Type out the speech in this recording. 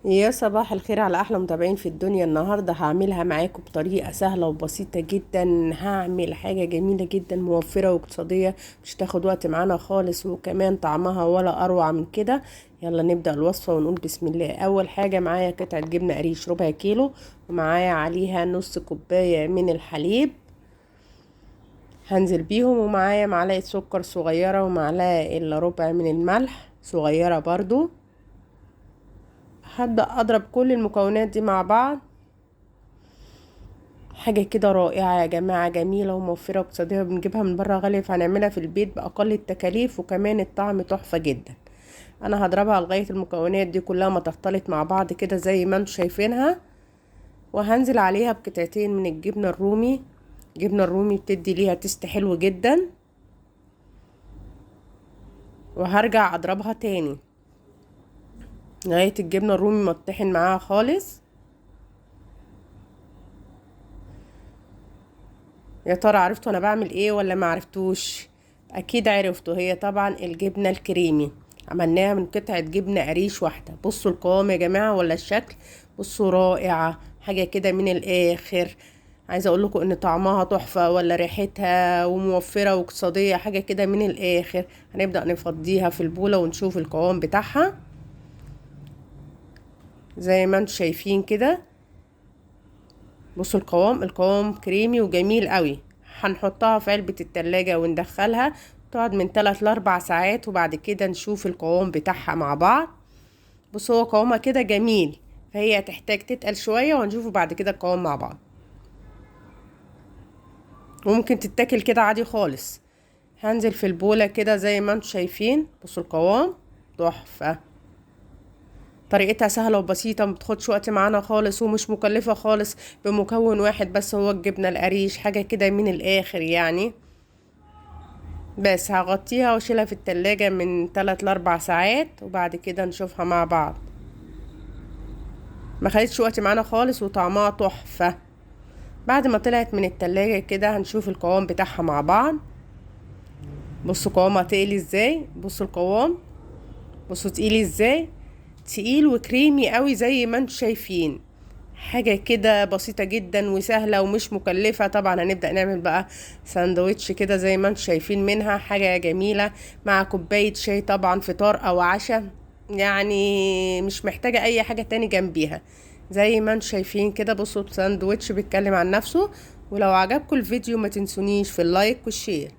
يا صباح الخير على احلى متابعين في الدنيا. النهارده هعملها معاكم بطريقة سهلة وبسيطة جدا. هعمل حاجة جميلة جدا، موفره واقتصادية، مش تاخد وقت معانا خالص، وكمان طعمها ولا اروع من كده. يلا نبدا الوصفة ونقول بسم الله. اول حاجة معايا قطعه جبنه قريش ربع كيلو، ومعايا عليها نص كوباية من الحليب هنزل بيهم، ومعايا معلقه سكر صغيرة ومعلقة الا ربع من الملح صغيرة برضو. هبدأ اضرب كل المكونات دي مع بعض. حاجة كده رائعة يا جماعة، جميلة وموفرة واقتصادية، بنجيبها من بره غالية، فهنعملها في البيت بأقل التكاليف، وكمان الطعم تحفة جدا. انا هضربها لغاية المكونات دي كلها ما تختلط مع بعض كده زي ما انتم شايفينها، وهنزل عليها بقطعتين من الجبنة الرومي. الجبنة الرومي بتدي ليها taste حلو جدا. وهرجع اضربها تاني لغاية الجبنة الرومي ما تطحن معاها خالص. يا ترى عرفتوا انا بعمل ايه ولا ما عرفتوش؟ اكيد عرفتوا. هي طبعا الجبنة الكريمي عملناها من قطعه جبنه قريش واحدة. بصوا القوام يا جماعة ولا الشكل، بصوا رائعة، حاجة كده من الاخر. عايزه اقول لكم ان طعمها تحفة ولا ريحتها، وموفره واقتصادية، حاجة كده من الاخر. هنبدا نفضيها في البوله ونشوف القوام بتاعها زي ما انتم شايفين كده. بصوا القوام، القوام كريمي وجميل قوي. هنحطها في علبة التلاجة وندخلها تقعد من 3 ل4 ساعات، وبعد كده نشوف القوام بتاعها مع بعض. بصوا هو قوامها كده جميل، فهي هتحتاج تتقل شوية، وهنشوفه بعد كده القوام مع بعض. وممكن تتاكل كده عادي خالص. هنزل في البولة كده زي ما انتم شايفين. بصوا القوام تحفة. طريقتها سهلة وبسيطة، ما بتاخدش وقت معانا خالص، ومش مكلفة خالص، بمكون واحد بس هو الجبنة القريش. حاجة كده من الآخر يعني. بس هغطيها واشيلها في التلاجة من 3 ل4 ساعات، وبعد كده نشوفها مع بعض. ما خدتش وقت معانا خالص، وطعمها تحفة. بعد ما طلعت من التلاجة كده هنشوف القوام بتاعها مع بعض. بصوا قوامها تقيل ازاي، بصوا القوام، بصوا تقيل ازاي، تقيل وكريمي قوي زي ما انتم شايفين. حاجة كده بسيطة جدا وسهلة ومش مكلفة. طبعا هنبدأ نعمل بقى ساندويتش كده زي ما انتم شايفين منها، حاجة جميلة مع كوباية شاي، طبعا فطار او عشاء، يعني مش محتاجة اي حاجة تاني جنبيها. زي ما انتم شايفين كده. بصوا الساندويتش بيتكلم عن نفسه. ولو عجبكم الفيديو ما تنسونيش في ال like وال share.